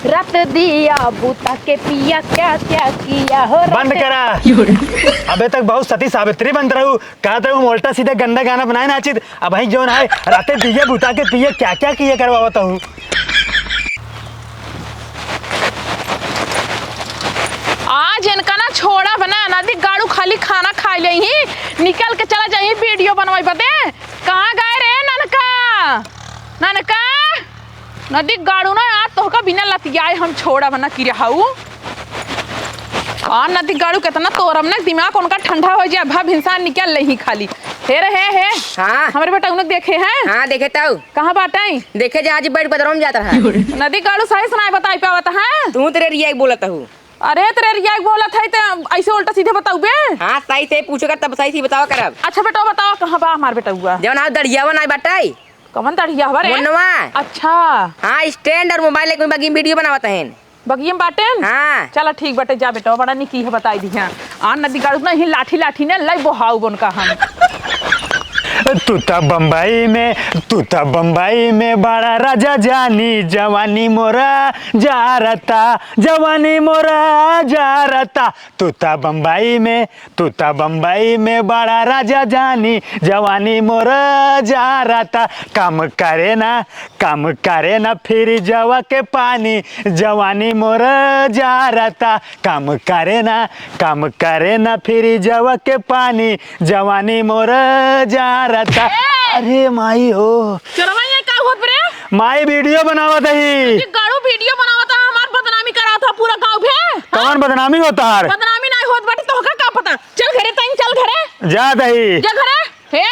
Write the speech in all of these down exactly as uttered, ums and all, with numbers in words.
रात दिया बुता के पिया क्या क्या किया हो रात बंद करा। अबे तक बहुत सती सावित्री बनत रहू। कहत रहू हम उल्टा सीधा गंदा गाना बनाए नाचित। अबहीं जौन है, राते दिया बुता के पिया क्या क्या किया करवावत हूँ। आज इनका ना छोड़ब ना, नदी गाड़ू खाली खाना खाइ लेइहीं, निकल के चला जाइहीं video बनवाई बदे। कहाँ गए रे ननका? ननका? नदी गाड़ू ना, आज तोहका बिना लतियाए हम छोड़ब ना कि रहू। आ नदी गाड़ू केतना तोरब ना, दिमाग उनका ठंडा होइ जाए, भा भिनसार निकल लेइहीं खाली। हे रे, हे, हे। हाँ। हमरे बेटा उन्हें देखे हैं? हाँ, देखे तउ। कहाँ बाटइ? देखे जे आज बइठ बदरवा में जात रहा। नदी गाड़ू सही से नाहीं बताइ पावत हैं। तू तेरे रिया के बोलत हूँ। अरे, तेरे रिया के बोलत है, ते ऐसे उल्टा सीधे बताउबे? हाँ, सही से पूछो कर, तब सही से बतावा करब। अच्छा बेटा, बतावा, कहाँ बा हमार बेटउआ? जवन आज दढ़ियावा नाहीं बाटइ। कवन दढ़ियावा रे? मुन्नवा। अच्छा। हाँ, stand और mobile लेके बगी में video बनावत हैं। बगिया में बाटेन? हाँ। चला ठीक बाटे, जा बेटा, बड़ा निकी है, बताइ दिहा। आ नदी गाड़ू ना, ही लाठी लाठी ने लइ बोहाउ बन का हम। तू त बम्बई में, तू त बम्बई में बड़ा राजा जानी, जवानी मोरा जारता, जवानी मोरा जारता। तू त बम्बई में, तू त बम्बई में बड़ा राजा जानी, जवानी मोरा जारता। काम करे ना, काम करे ना फ्रिजवा के पानी, जवानी मोरा जारता। काम करे ना, काम करे ना फ्रिजवा के पानी, जवानी मोर जारता। ए! अरे माई हो। चोरवा, ये का होत बरे? माई video बनावत ही। ये गाड़ू video बनावत है, हमार बदनामी करावत है पूरा गाँव भे। कौन बदनामी होत है? बदनामी नाहीं होत बाटे, तोहका का पता? चल घरे, तइं चल घरे। जात ही। जा घरे। हे,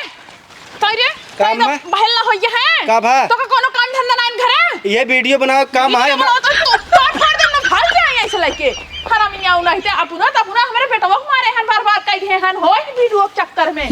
तोरे, काम तोरे बा? बहल ना होइए है। का बा? तोका कोनो काम धंधा नाहीं घरे? ये video बनावे काम video है। बनाओ तो तू, तोर फाड़ देम ना, भाग जाए ऐसे लइके। हरामिया उ नहीं ते अपना, त अपना हमरे बेटवा को मारे हन, बर्बाद कइ दिहे हन, हो video के चक्कर में।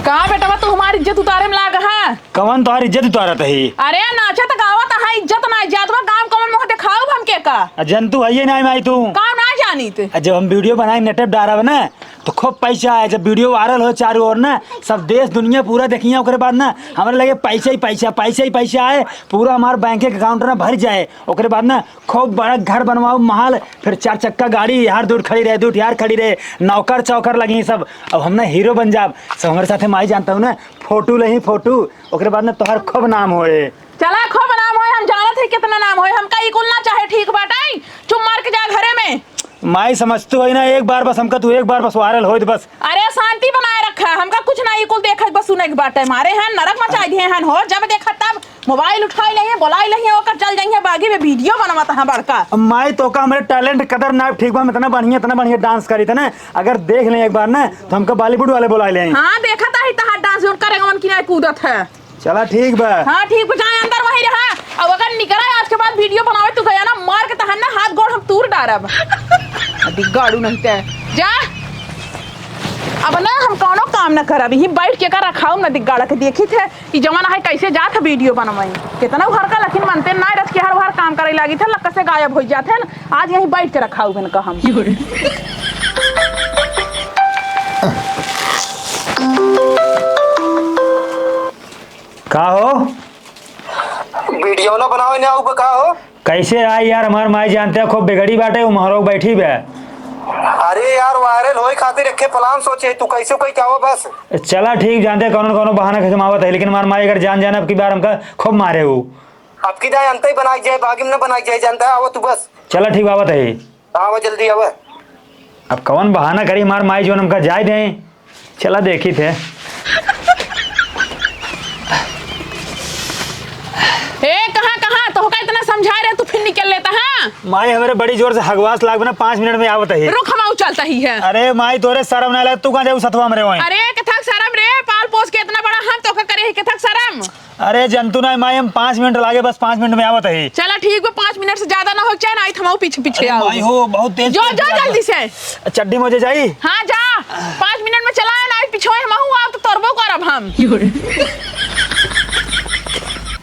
का बेटवा, तू हमार इज्जत उतारे में लाग है? कवन तोहार इज्जत उतारत ही? अरे नाचत गावत है, इज्जत ना जात बा, गाँव कवन मुँह देखाउब हमके का? आ जनतू हइये नाहीं माई तू। का ना जानित? आ जब हम video बनाइ नेटे पे डारब ना, तो खूब पैसा आए। जब video viral होइ चारू ओर ना, सब देश दुनिया पूरा देखिया, ओकरे बाद ना हमरे लगे पैसा ही पैसा, पैसा ही पैसा आए, पूरा हमार bank के account ना भर जाए। ओकरे बाद ना खूब बड़ा घर बनवाउब, महल, फिर चार चक्का गाड़ी, यार दूर खड़ी रहे, दू ठियार खड़ी रहे, नौकर चौकर लगी सब। अब हम ना hero बन जाब, सब हमरे साथे माई जानत हू ना, photo लेही photo, ओकरे बाद ना तोहार खूब नाम होए। चला, खूब नाम होए, हम जानत है कितना नाम होए, हमका ई कुल ना चाहे, ठीक बाटे, चुप मार के जा घरे में। माई समझतू है ना, एक बार बस हमका तू एक बार बस viral होइत बस। अरे शांति बनाए रखा, हमका कुछ ना, ई कुल देखे बस सुने के बाटे, मारे हैं नरक मचाइ दिहे हैं हो, जब देखा तब mobile उठाइ लेहे, बोलाइ लेहे, ओकर चल जाइहे बागी में video बनवत हैं बड़का। माई तोका हमरे talent कदर ना ठीक बा, हम इतना बढ़िया, इतना बढ़िया dance करी थे ना, अगर देख लें एक बार ना तो हमका Bollywood वाले बोलाइ लें। हाँ, देखत ही तहार dance जोन करे गवन की नाहीं कूदत है। चला ठीक बा। हाँ ठीक बा, जाए अंदर वहीं रहा। अब अगर निकरा आज के बाद video बनावे तू गया ना, मार के तहन ना हाथ गोड़ हम तूर डारब। अभी गाड़ू नहीं ते। जा। अब ना हम कौनो काम ना करब, यहीं बैठ के का रखाऊ ना दिग्गाड़ा के देखी थे कि जमाना है कैसे जात है video बनवाई। कितना उहर का लेकिन मनते ना रच के हर उहर काम करे लागी थे, लक्का से गायब हो जात है ना। आज यहीं बैठ के रखाऊ बन का हम। का हो? Video ना बनावे ना आऊ बा का हो? कैसे आई यार, हमार माई जानते हैं खूब बिगड़ी बाटे, उ महरो बैठी बे। अरे यार, viral होए खातिर रखे plan सोचे, तू कैसे कोई क्या हो बस? चला ठीक, जानते हैं कौनो कौनो बहाना के जमावत है, लेकिन हमार माई अगर जान जाना अब की बार हमका खूब मारे उ। अब की दाई अंत ही बनाई जाए, बागी में ना बनाई जाए, जानता है, आवा तू बस। चला ठीक, आवत है। आवा, जल्दी आवा। अब कौन बहाना करी हमार माई, जोन हमका जाए दें। चला देखी थे। ए, कहाँ, कहाँ? तोहका इतना समझाए रहे, तू फिर निकल लेता, हाँ? माई, हमरे बड़ी जोर से हगवास लाग बना, पाँच मिनट में आवत ही। रुक, हम आऊ चलता ही है। अरे माई, तोरे शर्म ना लगे, तू कहाँ जाऊ सतवा हमरे वहीं? अरे, कथक शर्म रे, पाल पोस के इतना बड़ा हम तोहका करे ही, कथक शर्म। अरे जंतु ना माई, हम पाँच मिनट लागे, बस पाँच मिनट में आवत ही। चला ठीक बा, पाँच मिनट से ज्यादा ना हो, चाहे ना आई, थमाऊ पीछे पीछे अरे आओ। माई हो, बहुत तेज जो, तेज जो तेज जो जल्दी से। चड्डी मोजे जाई? हाँ जा, पाँच मिनट में चला है ना, आई पीछे हम हूँ, आप तो तोरबो करब हम।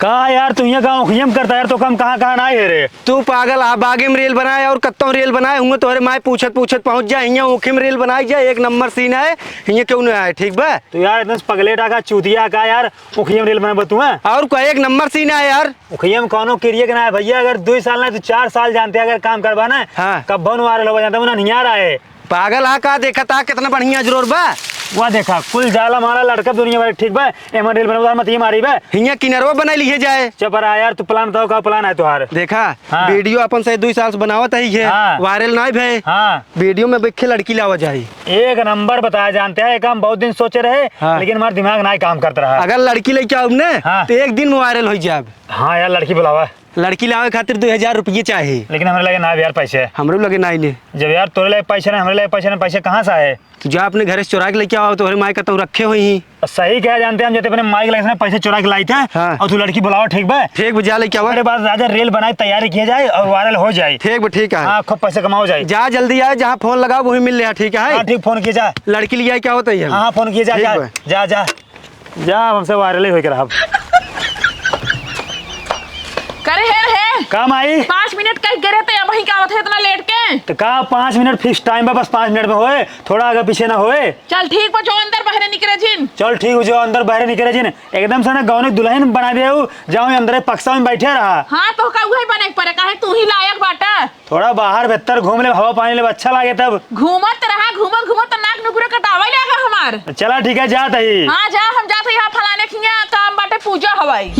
का यार, तू हियाँ का ऊखिया में करता यार, तो काम कहाँ कहाँ ना है रे? तू पागल, आ बागे में reel बनाए और कत्तौ reel बनाए हुए, तोहरे माई पूछत पूछत पहुँच जाए, हियाँ ऊखी में reel बनाई जाए, एक नंबर scene है, हियाँ क्यों ना आए, ठीक बा? तू यार एकदम से पगलेट आ का, चूतिया का यार, ऊखिया में reel बनाए बा तू, हैं? और का एक नंबर scene है यार। ऊखिया में कौनो किरिए के ना है भैया, अगर दुई साल ना तो चार साल जानते हैं, अगर काम करबा ना, हाँ। कब भवन वायरल हो जाता, उन्हें नहीं आ रहा है। पागल आ का देखत आ, कितना बढ़िया अजरोर बा। वाह देखा, कुल जाला मारा लड़का दुनिया भर, ठीक बा? एमन reel बनवा मत ये मारी बा। हियाँ किनरवा बनाई लिहे जाए। चुप रहा यार, तू plan बताओ, का plan है तुहार? देखा, हाँ। Video अपन से दुई साल से बनावत ही है, हाँ। Viral ना भे। हाँ। Video में बैठे लड़की लावा जाए। एक नंबर बताया जानते हैं, एक हम बहुत दिन सोचे रहे, हाँ। लेकिन हमारा दिमाग ना ही काम करता रहा। अगर लड़की लेके आउब ने, हाँ। तो एक दिन में viral हो जाब। हाँ यार, लड़की बुलावा। लड़की लावे खातिर दो हजार रुपये चाही। लेकिन हमरे लगे ना यार पैसे। हमरे लगे ना ही ने। जब यार तोरे लगे पैसे ना, हमरे लगे पैसे ना, पैसे कहाँ से आए? तू जा अपने घरे से चोरा के लेके आओ, तोहरे माई का तो रखे हुई ही। सही कहा जानते हैं, हम जब अपने माई के लगे से ना पैसे चोरा के लाई थे, हाँ। और तू लड़की बुलाओ, ठीक बा? ठीक बा, जा लेके आओ। अरे बात राजा reel बनाए, तैयारी किया जाए और viral हो जाए। ठीक बा, ठीक है। हाँ, खूब पैसे कमाओ जाए। जा जल्दी आए, जहाँ phone लगाओ वहीं मिल ले, ठीक है? हाँ, ठीक, phone किया जा। लड़की लिया क्या होता है? हाँ, हाँ, phone किया जा, ठीक जा, बा। जा, जा। जा, अब हमसे viral ही होके रहब। करे हे, हे। का माई? पाँच मिनट कह के रहते, अब वहीं का होते इतना लेट के? तो का पाँच मिनट fix time बा, बस पाँच मिनट में होए, थोड़ा आगे पीछे ना होए। चल ठीक बा, जो अंदर बहरे निकरे जिन। चल ठीक, जो अंदर बहरे निकरे जिन। एकदम से ना गौने दुल्हन बना दे हूँ, जाओ अंदर पक्सा में बैठे रहा। हाँ, तो का उहे बने के पड़े, काहे तू ही लायक बाटा। थोड़ा बाहर भीतर घूम ले, हवा पानी ले, अच्छा लागे तब। घूमत रहा, घूमत घूमत त नाक नुकुरा कटावे लागा हमार। चला ठीक है, जात ही। हाँ जा, हम जात ही, हाँ फलाने खिया काम बाटे, पूजा हवाई।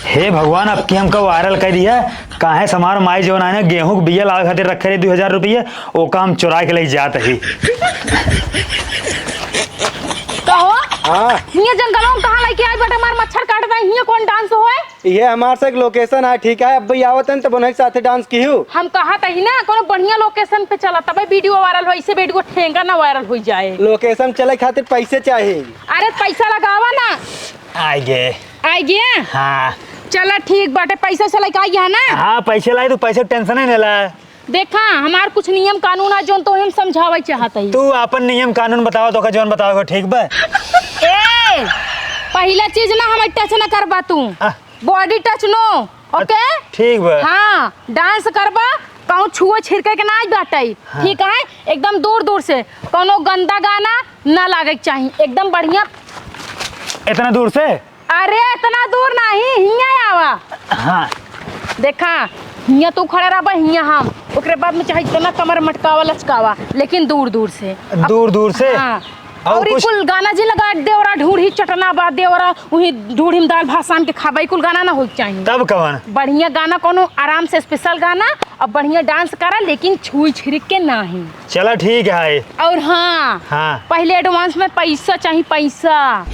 हे भगवान, अब की हमका viral कर दिया। काहे से हमार माई जौन आए ना, गेहूं के बिया लावे खातिर रखे रही दो हजार रुपये, ओका हम चुरा के ले जात ही। कहो, हाँ। हियां जंगलों में कहाँ लेके आई बेटा, हमार मच्छर काट रहा है, हियां कौन dance होए? ये हमार से एक location है, ठीक है, अब भाई आवत हैं तब उन्हीं के साथे dance की हूँ। हम कहा तही ना, कोनो बढ़िया location पे चला, तबे video viral हो, इसे video ठेंगा ना viral हो जाए। Location चले खातिर पैसे चाही। अरे पैसा लगावा ना। आइगे। आइगे? हाँ। चला ठीक बाटे, पैसा से लेके आई है ना? हाँ, पैसे लाई, तू पैसे tension ही नहीं ला। देखा, हमार कुछ नियम कानून है, जौन तो हम समझावे चाहत हई। तू आपन नियम कानून बतावा, तोका जौन बतावे के, ठीक बा? ए, पहिला चीज ना, हमें touch ना करबा तू। आ। Body touch no, OK? ठीक बा। हाँ, dance करबा, कहूँ छुए छिड़के के ना बाटे, हाँ। ठीक है? एकदम दूर दूर से, कौनो गंदा गाना ना लागे के चाही, एकदम बढ़िया। इतना दूर से? अरे, इतना दूर नहीं, हियाँ आवा। हाँ। देखा, हियाँ तू खड़ा रहबा, हियाँ हम। ओकरे बाद में चाहे जितना कमर मटकावा, लचकावा, लेकिन दूर दूर से। अब दूर दूर से? हाँ। और और ई कुछ? कुल गाना जी लगा, देवरा ढूढ़ी चटना बा, देवरा उही ढूढ़ी में दाल भात सान के खाबा, ई कुल गाना ना होई के चाही। तब कवन? बढ़िया गाना, कोनो आराम से special गाना, अब बढ़िया dance करा, लेकिन छुई छिड़क के नाही। चला ठीक है। और हाँ, हाँ। पहले advance में पैसा चाही, पैसा।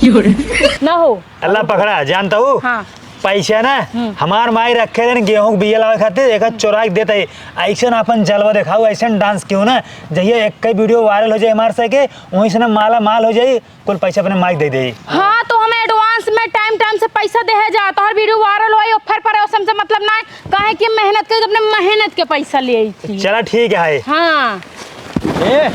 ना हो। अल्लाह पकड़ा, जानता हूँ? हाँ। पैसा ना, हम्म। हमार माई रखे रहन गेहूं के बिया लावे खातिर, एक चोरा के देते। ऐसन अपन जलवा देखाऊ, ऐसन dance क्यों ना, जहिया एक कई video viral हो जाए हमार से के, वहीं से ना माला माल हो जाई, कुल पैसा अपने माई दे दे। हाँ, तो हमें advance में time time से पैसा देहे जा, तोहर video viral होई, offer पर, ओसम से मतलब ना, काहे कि मेहनत के, अपने मेहनत के पैसा ले आई थी। चला ठीक है। हाँ। ए,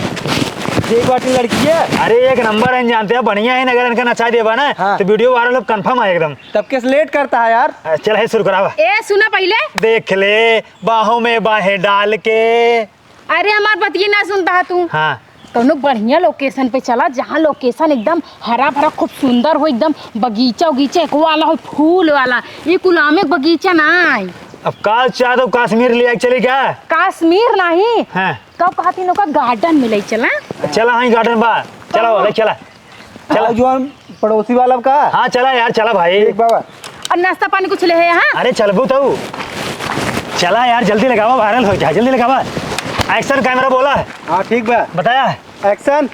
ठीक बाटी लड़की है। अरे एक नंबर है, जानते हैं, बढ़िया है, अगर इनका नचा देबा ना, हाँ। तो video viral अब confirm है एकदम। तब कैसे late करता है यार? अ, चल है शुरू करावा। ए, सुना पहले। देख ले, बाहों में बाहें डाल के। अरे हमार बतिये ना सुनता है तू। हाँ। कौनो बढ़िया location पे चला, जहाँ location एकदम हरा भरा, खूब सुंदर हो, एकदम बगीचा उगीचा एक वाला हो, फूल वाला। ये कुल आमे के बगीचा ना है। अब का चाहत हो, कश्मीर ले आके चली क्या? कश्मीर नहीं। हाँ। कब कहती नौका garden में ले चला? चला, हाँ, garden बा। चला, कहाँ? ले चला। चला। आओ, जौन पड़ोसी वाला का? हाँ, चला यार, चला भाई। ठीक बाबा। और नाश्ता पानी कुछ ले है, हाँ? अरे, चलबू तू। चला यार, जल्दी लगावा, viral हो जाए, जल्दी लगावा। Action camera बोला। हाँ, ठीक बा। बताया? Action।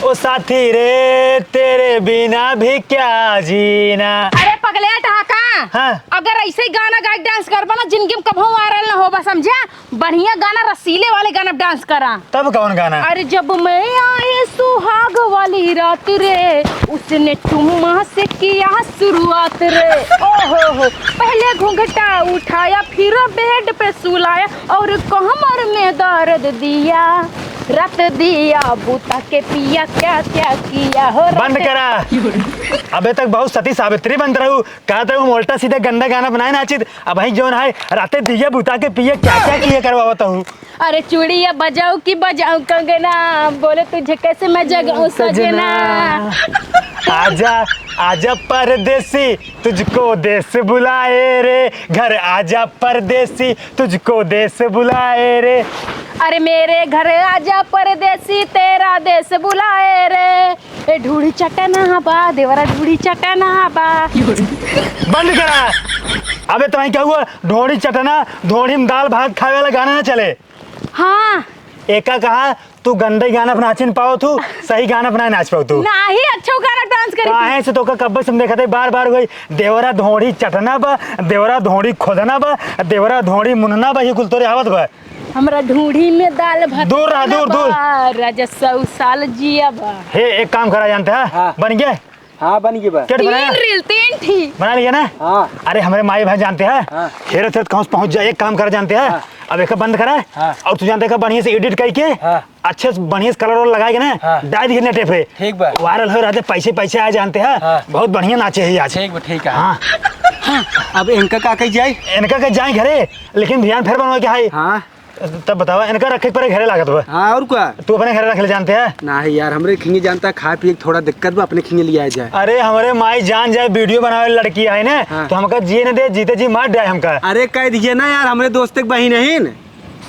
ओ साथी रे, तेरे बिना भी क्या जीना। अरे पगले टहाका। हाँ। अगर ऐसे ही गाना गा के dance करबा ना, जिंदगी में कबो viral ना होबा, समझा? बढ़िया गाना, रसीले वाले गाना पे dance करा। तब कौन गाना? अरे जब मैं आई सुहाग वाली रात रे, उसने चुम्मा से किया शुरुआत रे। ओ हो हो, पहले घूंघटा उठाया, फिर bed पे सुलाया और कमर में दर्द दिया। रात दिया बुता के पिया क्या क्या किया हो बंद रात करा। अबे तक बहुत सती सावित्री बनत रहू। कहत रहू हम उल्टा सीधा गंदा गाना बनाए नाचित। अबहीं जौन है राते दिया बुता के पिया क्या क्या किया करवावत हूँ। अरे चूड़िया बजाऊं कि बजाऊं कंगना, बोले तुझे कैसे मैं जगाऊं सजना। आजा, आजा परदेसी, तुझको देश बुलाए रे, घर आजा परदेसी, तुझको देश बुलाए रे। अरे मेरे घर आजा परदेसी, तेरा देश बुलाए रे। ए ढूढ़ी चटना बा, देवरा ढूढ़ी चटना बा। बंद करा। अबे तुम्हें क्या हुआ? ढोढ़ी चटना, ढोढ़ी में दाल भात खावे वाला गाना ना चले। हाँ। एका कहा तू गंदे गाना पर नाचिन पाओ तू, सही गाना पर ना नाच पाओ तू। नाही, अच्छा गाना डांस करी। काहे से तोका कब्बे से हम देखत है, बार बार वही देवरा ढोढ़ी चटना बा, देवरा ढोढ़ी खोदना बा, देवरा ढोढ़ी मुनना बा, ये कुल तोरे आवत बा। हमरा ढूढ़ी में दाल भात दूर रहा, खाना दूर, दूर। बा, राजा सौ साल जिया बा। हे, एक काम करा जानते हैं? हाँ। बन गया? हाँ, बन गई बा। केट बनाया? तीन रील, तीन ठी। बना लिया ना? हाँ। अरे, हमरे माई भाई जानते हैं? हाँ। हेरे थे तो कहूँ से पहुँच जाए, एक काम करा जानते हैं? हाँ। अब एक बंद करा हाँ। और तू जानते हैं बढ़िया से एडिट करके हाँ। अच्छे से बढ़िया से कलर वलर लगाए के ना हाँ। डाल दिए नेटे पे। ठीक बा। वायरल हो रहते, पैसे पैसे आ जानते हैं। हाँ। बहुत बढ़िया नाचे है आज। ठीक बा, ठीक है। हाँ। हाँ, अब इनका का कही जाए? इनका का जाए घरे, लेकिन ध्यान फिर बनवा के है। हाँ। तब बतावा, इनका रखे के पड़े घरे लागत बा। हाँ, और का? तू अपने घरे रख ले जानते हैं? नाही यार, हमरे खिंगे जानता है, खाए पिए के थोड़ा दिक्कत बा, अपने खिंगे लिया जाए। अरे, हमरे माई जान जाए, वीडियो बनावे लड़की है ने, हाँ। तो हमका जिए न दे, जीते जी मार जाए हमका। अरे, कह दिए ना यार, हमरे दोस्त के बहिन है न।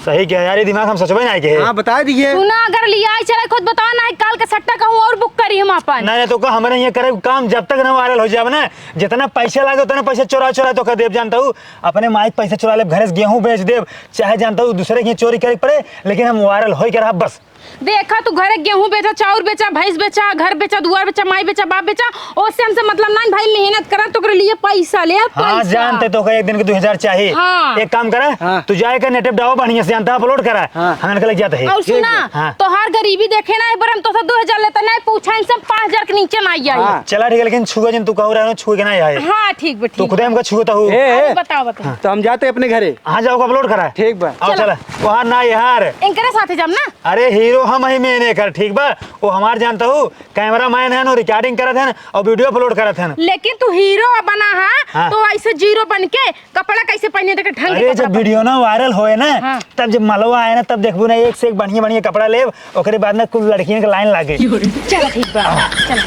सही कहा यार, ये दिमाग हम सचबे ना के। हाँ, बता दिए। सुना, अगर लिया चले खुद बताओ ना, काल का सट्टा कहूँ और बुक करी हम अपन। नहीं, नहीं, तो का हमरे ये करे काम जब तक ना वायरल हो जावे ना, जितना पैसा लागे उतना पैसा चोरा चोरा तो का देब जानता हूँ। अपने माई के पैसा चुरा लेब, घरे से गेहूँ बेच देब, चाहे जानता हूँ दूसरे के चोरी करे के पड़े, लेकिन हम वायरल होई के रहब बस। देखा, तू घरे गेहूँ बेचा, चाउर बेचा, भैंस बेचा, घर बेचा, दुआर बेचा, माई बेचा, बाप बेचा, ओसे हमसे मतलब ना भाई, मेहनत करा, तो ओकरे लिए पैसा ले, हाँ, पैसा। जानते तो का एक दिन के दो हजार चाहिए। हाँ। एक काम करा, हाँ। तू जाए के नेटिव डावा बढ़िया से जानता, अपलोड करा, हाँ। हम इनके लग जाते हैं। और ठीक सुना, है। हाँ। तोहार गरीबी देखे ना, एक बार हम तोसे दो हजार लेते, नहीं पूछा, इनसे पाँच हजार के नीचे ना आई। हाँ। चला ठीक है, लेकिन छुआ जिन तू कहू रहे हो, छुए के ना आए। हाँ, ठीक बा, तू ठीक खुदे बा। हमका छुअता हूँ। ए, अरे ए, बताओ, बताओ। तो हम जाते अपने घरे। हाँ, जाओ, अपलोड करा। ठीक बा। आओ, चला। चला। वहाँ ना यार। इनकरे साथे जाम ना? अरे हीरो हम ही मेन एकर, ठीक बा? वो हमार जानता हूँ, कैमरा मैन है, रिकॉर्डिंग करत है और वीडियो अपलोड करत है। लेकिन तू हीरो बना है, हाँ। तो ऐसे जीरो बन के कपड़ा कैसे पहने, देखे ढंग के अरे, कपड़ा जब पहने। वीडियो ना वायरल होए ना, हाँ। तब जब मलवा आए ना, तब देखबू ना, एक से एक बढ़िया बढ़िया कपड़ा लेब, ओकरे बाद ना कुल लड़कियन के लाइन लागे। चल ठीक बा, चल।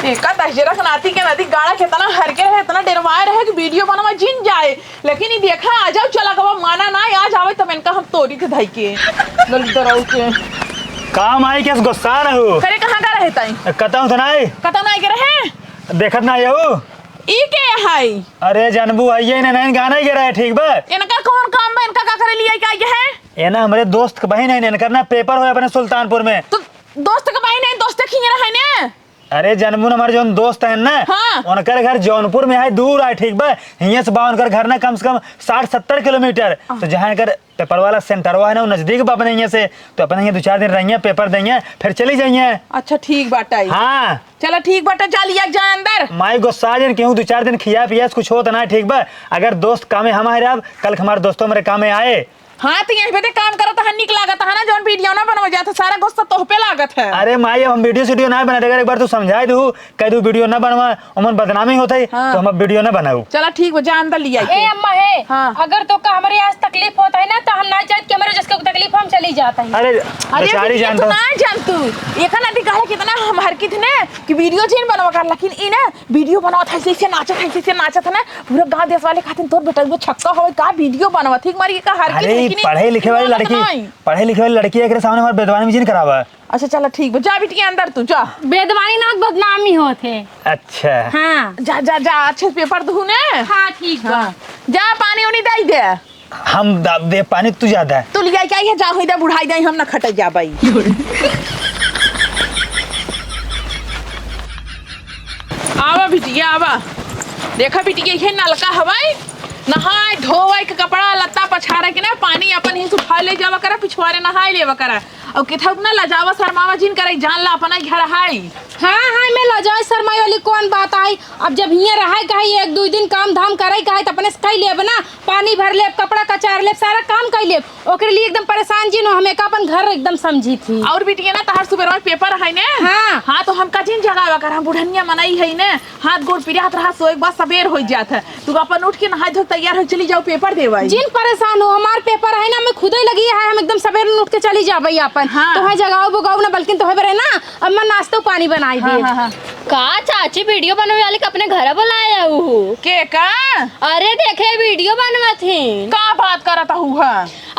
एका दहिजरा के नाती के नाती गाड़ा के इतना हर के रहे, इतना डेरवाए रहे कि वीडियो बनवा जिन जाए, लेकिन ई देखा आ जाओ चला गवा माना ना, आज आवे तब इनका हम तोरी थे धई के दलित दराऊ के। काम आई के गुस्सा रहू। करे कहाँ का रहे ताई? कतहूँ तो नहीं। कतहूँ नहीं के रहे? देखत ना आऊ। ई के हई? अरे जनबू है ये ने नैन गाना ही गे रहे, ठीक बा? इनका कौन काम बा? इनका का करे लिया का ये है? ये ना हमरे दोस्त के बहिन है, इनकर ना पेपर होए अपने सुल्तानपुर में। तो दोस्त के बहिन है, दोस्त खिंगे रहे ने। अरे जनबू ना, हमारे जौन दोस्त है ना, हाँ। उनकर घर जौनपुर में है, दूर है, ठीक बा? हियां से बा उनकर घर ना कम से कम साठ सत्तर किलोमीटर। हाँ। तो जहाँ इनकर पेपर वाला सेंटरवा है ना, वो नजदीक बा अपने हियां से, तो अपने हियां दो चार दिन रहिए, पेपर देइए, फिर चली जाइए। अच्छा, ठीक बाटे। हाँ। चला, ठीक बाटे, जा लिया, जा अंदर। माई गुस्सा जन केहू, दो चार दिन खिया पिया से कुछ होत ना, ठीक बा? अगर दोस्त कामे हम आए रहे, अब कल हमारे दोस्तों मेरे कामे आए। हाँ, तो यही पे काम करत है, निक लागत है ना, जौन वीडियो ना बनवा जात है, सारा गुस्सा तोह पे लागत है। अरे माई, अब हम वीडियो सीडियो ना बनाते, अगर एक बार तू समझाए दू, कह दू वीडियो ना बनवा, ओमन बदनामी होत है, हाँ। तो हम अब वीडियो ना बनाऊ। चला ठीक बा, जा अंदर लिया के। ए अम्मा हे, हाँ। अगर तोका हमरे यहाँ से तकलीफ होत है ना, तो हम ना जाइत कि हमरे जस के तकलीफ, हम चली जात है। अरे, अरे बेचारी बिटिया, जान तू तो। ना जान तू। एका नाती कहले कितना हम हरकित ने कि वीडियो जिन बनवा कर, लेकिन ई ना वीडियो बनावत है, ऐसे, ऐसे नाचत है, ऐसे, ऐसे नाचत है ना, पूरा गांव देश वाले खातिर तोर बेटा वो छक्का होवे का वीडियो बनवा, ठीक मारी का हरकित अरे, है कि नहीं? पढ़े लिखे वाली लड़की, नहीं। पढ़े लिखे वाली लड़की एकरे सामने हमारे बेदवानी में जिन करावा। अच्छा, चला, ठीक बा। जा बिटिया, अंदर तू, जा। बेदवानी ना, बदनामी होत है। अच्छा। हाँ। जा, जा, जा, अच्छे से पेपर दहू ने। हाँ, ठीक बा। हाँ। जा, पानी उनी दे दे। हम दा-, दे पानी, तू जा दे। तू लिया क्या ये? जा, हुई दे, बुढ़ाई दे, हम ना खटे जा बाई। आवा बिटिया, आवा। देखा बिटिया, ये नलका हवाई, नहाए धोए के कपड़ा लत्ता पछाड़े के ना, पानी अपन ही से उठा ले जावा करा, पिछवारे नहाए लेवा करा। अउ केथऊ ना लजावा शर्मावा जिन करइ, जान ला अपनइ घर हइ। हाँ, हाँ, मैं लजाए शर्माए वाली कौन बात हइ? अब जब हियाँ रहइ कहइ, एक दुइ दिन काम धाम करइ कहइ, त अपने से कइ लेब ना, पानी भर लेब, कपड़ा कचार लेब, सारा काम कइ लेब। ओकरे लिए एकदम परेशान जिन हो, हम एका अपन घर एकदम समझी थी। अउर बिटिया ना, तहार सुबेरवा paper हइ ने? हाँ। हाँ, त हमका जिन जगावा कर, हम बुढ़निया मनई हइ ने, हाथ गोड़ पिरात रहा, सो एक बार सबेर होइ जात है। तू अपन उठ के नहाइ धोइ तैयार होइ चली जाउ, paper देवइ। जिन परेशान हो, हमार paper हइ ना, मैं खुदइ लगी हइ, हम एकदम सबेर उठ के चली जाबइ अपन। हाँ। तोहइ जगाउ बुगाउ ना, बल्किन तोहइ बरे ना, अम्मा नाश्तो पानी बनाइ हाँ, देब। हाँ, हाँ। का चाची video बनवइ वाली का अपने घरे बोलाए हउ? के का? अरे देखे video बनवत ही। का बात करत हउ ह?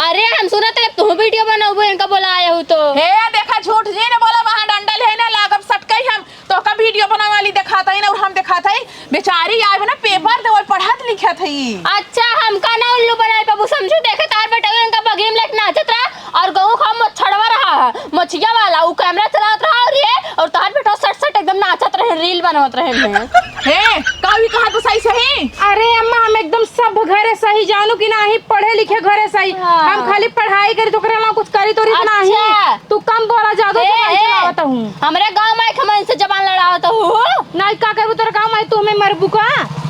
अरे हम सुनत रहे तू video बनउबो इनका बोलाए हउ तो। हे देखा झूठ जिन बोला, वहाँ डंडल हइ ना लागब सटकइ हम। तोहका video बनावे वाली देखात हइन अउर हम देखात हई, बेचारी आए बना paper देवल, पढ़त लिखत हई। अच्छा, हमका ना उल्लू बनाए बाबू, समझू, देखे तार बेटा इनका बगिया में लेके नाचत रहा अउर गहूँ खाओ मच्छरवा रहा है, मछिया वाला, उ camera चलावत रहा अउर ये, अउर तार बेटा सट सट एकदम नाचत रहे, reel बनवत रहे हैं। हे, का भी कहा तो सही सही? अरे अम्मा, हम एकदम सब घरे सही जानू कि नाही, पढ़े लिखे घरे सही। हाँ। हम खाली पढ़ाई करी तो ओकरे अलावा कुछ करी तो रीत नाही। अच्छा। तू कम बोला, जादू ए, जबान ए, चलावत हूँ। हमरे गाँव में एक हमन से जबान लड़ावत हूँ। नहीं, का करबू तोर गाँव में, तू हमें मरबू का?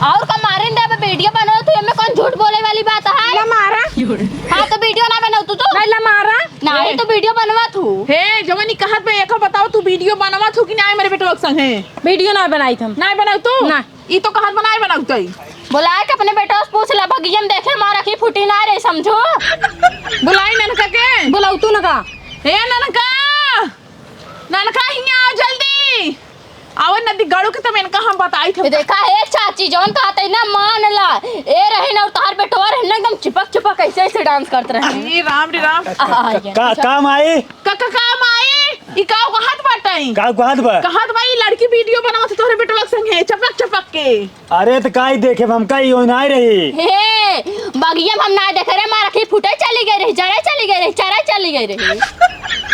अउर का मारे दे, अब video बनाओ तू, एमे कौन झूठ बोले वाली बात है? ला मारा। हाँ, तो video ना बनाओ तू, तू। नहीं, ला मारा। नहीं, ए। तो video बनवा तू। हे, जवानी कहत बे, एको बताओ, तू video बनवा तू कि नहीं मेरे बेटवा के संग है? Video ना बनाई हम। नहीं बनाओ तू? ना। ई तो कहत बनाए बनाउतई। बोलाए के अपने बेटवा से पूछ ला, बगिया में देखे मारा की फूटी ना रे, समझू। बुलाई ननका के। बुलाऊ तू नका। ए ननका, ननका हियाँ आओ जल्दी। आओ नदी गड़ू के तब इनका हम बताई थे। ये देखा हे चाची, जौन कहत है ना मान ला। ए रहे ना, तार बेटवा रहे ना, एकदम चिपक चिपक ऐसे ऐसे dance करत रहे। अरे राम रे राम। आ, आ, आ, ये का, अच्छा। का माई? का, का, का माई? ई का कहत बाटई? का कहत बा? कहत बा, ई लड़की video बनावत तोहरे बेटवा के संगे, चपक चपक के। अरे त काई देखे, हम का ई ओनाई रही? हे, बगिया में हम ना देखे रे, मारा की फुटे चली गई रही, जरे चली गई रही, चरे चली गई रही।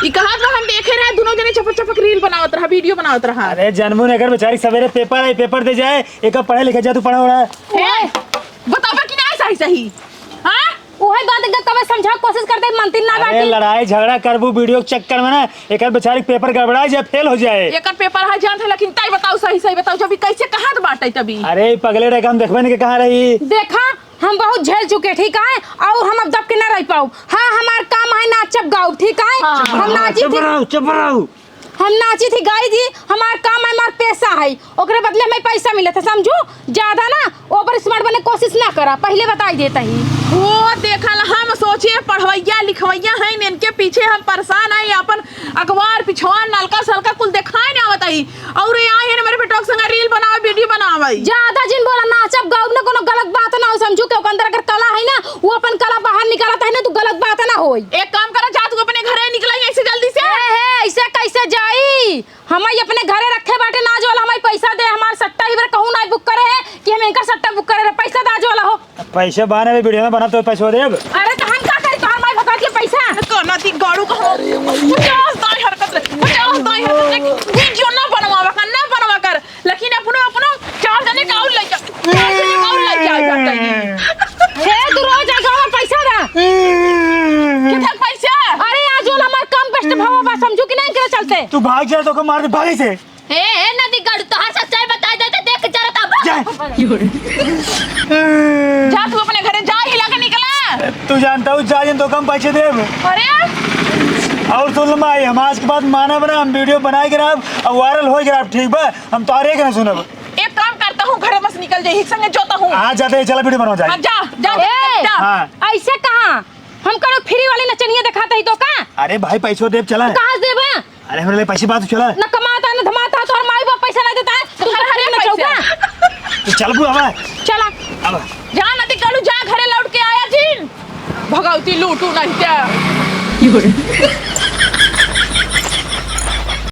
ई कहत बा, हम देखे रहे, दुनो जने चपक चपक reel बनावत रहा, video बनावत रहा। अरे जनमू ने अगर बेचारी सवेरे paper आई, paper दे जाए, एक पढ़े लिखे जा, तू पढ़ा ओढ़ा। हे, बतावा कि ना सही सही? हाँ? उहे बात एकदम कबे समझावे कोशिश करते, मनती ना अरे बाटी। लड़ाई झगड़ा करबू video के चक्कर में ना, एकर बेचारी के paper गड़बड़ाई जाए, fail हो जाए। एकर paper है जानत है, लेकिन तई बताऊ, सही सही बताऊ, जब ई कैसे कहत बाटे तभी। अरे ई पगले रहे, हम देखबे नहीं के कहाँ रही। देखा, हम बहुत झेल चुके, ठीक है, अउर हम अब दब के ना रह पाऊ। हाँ, हमार काम है नाचब गाउब, ठीक है, हाँ। हम नाची चुप थी। रहो, चुप रहो। हम नाची थी गाई जी, हमार काम है, हमार पेशा है। ओकरे बदले हमें पैसा मिलत है, समझू? ज्यादा ना over smart बने कोशिश ना करा, पहिले बताई देत ही। ओ, देखल, हम सोचे पढ़वैया लिखवैया हैं, इनके पीछे हम परेशान हैं, अपन अखबार, पिछवार, नलका, सलका कुल देखाए ना आवत ही। अउर ये आए हैं मेरे बेटवा के संग reel बनावे, video बनावे। ज्यादा जिन बोला, नाचब गाउब ना, कोनो गलत बात ना हो, समझू? के ओकर अंदर अगर कला है ना, वो अपन कला बाहर निकालत है ना, तो गलत बात ना होई। एक काम करा, जा तू अपने घरे निकला यहीं से जल्दी से। ए, हे, ऐसे कैसे जाई? हमई अपने घरे रखे बाटे नाज वाला, हमई पैसा दे, हमार सट्टा ही बार कहूँ ना book करे है कि हम इनका सट्टा book करे रहे, पैसा दे आज वाला हो। पैसे बहाने में video में बना तो पैसा देब। अरे तो हम का करी, तोहर माई भगा के पैसा। कौन थी गाड़ू का हो? पचास दाई हरकत रे, पचास दाई हरकत रे, video ना बनवावा कर, ना बनवा कर। लेकिन अपनो, अपनो चार जने का और लइका, चार जने का और लइका आ जाता है। हे, तू रोज आ गाँव में पैसा दा। किधर पैसा? अरे, आज वाला हमार काम best भवा बा, समझू कि नहीं, एकरे चलते। तू भाग जा, तो को मार दे, भागे से। हे, हे, नदी गड़, तोहार सच्चाई बताई दे, तो देख जरा तब। जा। जा, तू अपने घरे जा, हिला के निकला। तू जानता हूँ, जा, जिन तो कम पैसे देब। अरे। और सुन लो माई, हम आज के बाद मानब ना, हम video बनाए के रहब, अब viral हो के रहब, ठीक बा? हम तोहरे के ना सुनब। एक काम करता हूँ, घरे बस निकल जाई, संगे जोता हूँ। हाँ, जाते ही चला, video बनवा जाए। हाँ, जा, जा, जा, ए, जा। हाँ। ऐसे कहाँ? हम करो free वाली नचनिया दिखाते ही तो का? अरे भाई, पैसो देब, चला। कहाँ से देबा? अरे, हमरे लिए पैसे बात चला। न कमाता, न धमाता, तोहर माई बाप पैसा ना देता है, तू तोहर हरे हरे नचौगा। पैसा। तू चल बू, अब। चला। अब। जा, नदी कालू, जा, घरे लौट के आया जिन। भगवती लूटू नहीं क्या?